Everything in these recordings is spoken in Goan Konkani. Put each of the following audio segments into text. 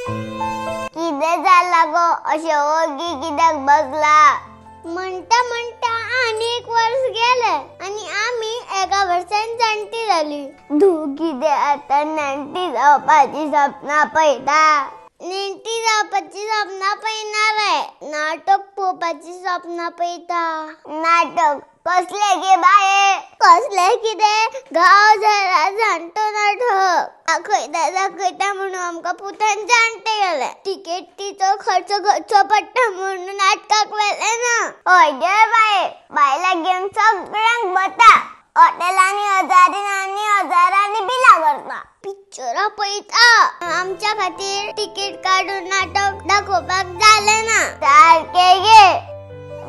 कितें जाला गो अशें ओगी कित्याक बसला? म्हणटा म्हणटा आनी एक वर्स गेलें आनी आमी एका वर्सान जाणटी जाली. तूं कितें आतां नेणटी जावपाची सपनां पळयता? नेणटी जावपाची सपनां पळयना रे, नाटक पळोवपाची सपनां पळयता. नाटक कसलें गे बाये? कसलें कितें? गांव जाला जाणटो नाटक दाखयता दाखयता म्हणून आमकां पुतान जाणटे गेले. तिकेटीचो खर्च करचो पडटा म्हणून नाटकाक व्हेलें ना. हय गे बाये, बायलां घेवन सगळ्यांक वता, हॉटेलांनी हजारांनी आनी हजारांनी बिलां करता, पिक्चरां पळयता. आमच्या खातीर तिकेट काडून नाटक दाखोवपाक जालें ना. सारकें गे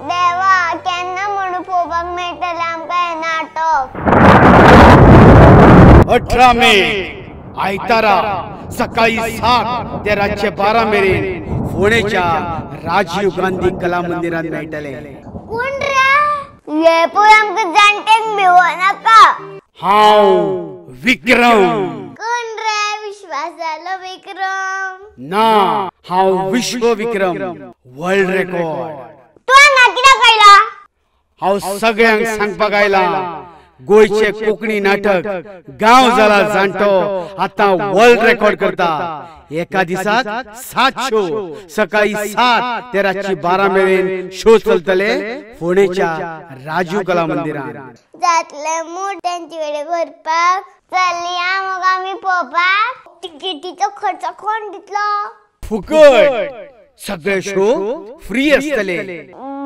देवा, केन्ना म्हणून पळोवपाक मेळटलें आमकां हें नाटक? 18 मे आयतारा सकाळी 7 ते रातचे 12 मेरेन फोंडेच्या राजीव गांधी कला मंदिरात मेळटले. कोण रे हे? पळय आमकां जाणट्यांक भिवो नाका. हांव विक्रम. कोण रे? विश्वास जालो विक्रम? ना, हांव विश्व विक्रम, वर्ल्ड रेकॉर्ड. तूं हांगा कित्याक आयला? हांव सगळ्यांक सांगपाक आयला, गोंयचे कोंकणी नाटक गांव जाला जाणटो आतां वर्ल्ड रेकॉर्ड करता. एका दिसाक 7 शो, सकाळी 7 ते रातची 12 मेरेन शो चलतले फोंडेच्या राजीव कला मंदिरात. जातले मूड तेंचे कडेन व्हरपाक. चलया मग आमी पळोवपाक. तिकेटीचो खर्च कोण दितलो? फुकट, सगळे शो फ्री आसतले.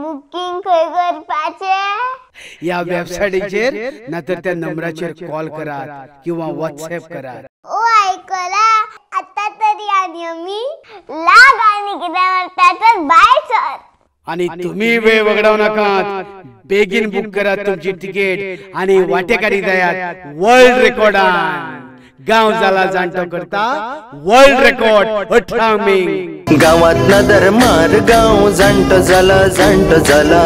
बुकींग खंय करपाचें? ह्या वेबसायटीचेर नातर त्या नंबराचेर कॉल करात किंवा व्हॉट्सएप करात. ओ आयकला आतां तरी आनी आमी लाग आनी कितें म्हणटा तर बाय सर. आनी तुमी वेळ वगडावं नाकात, बेगीन बूक करात तुमची तिकेट आनी वांटेकारी जायात वर्ल्ड रेकॉर्डान. गांव जाला जाणटो करता वर्ल्ड रेकॉर्ड 18 मे. गावात नदर मार, गांव जाणटो जाला, जाणटो जाला.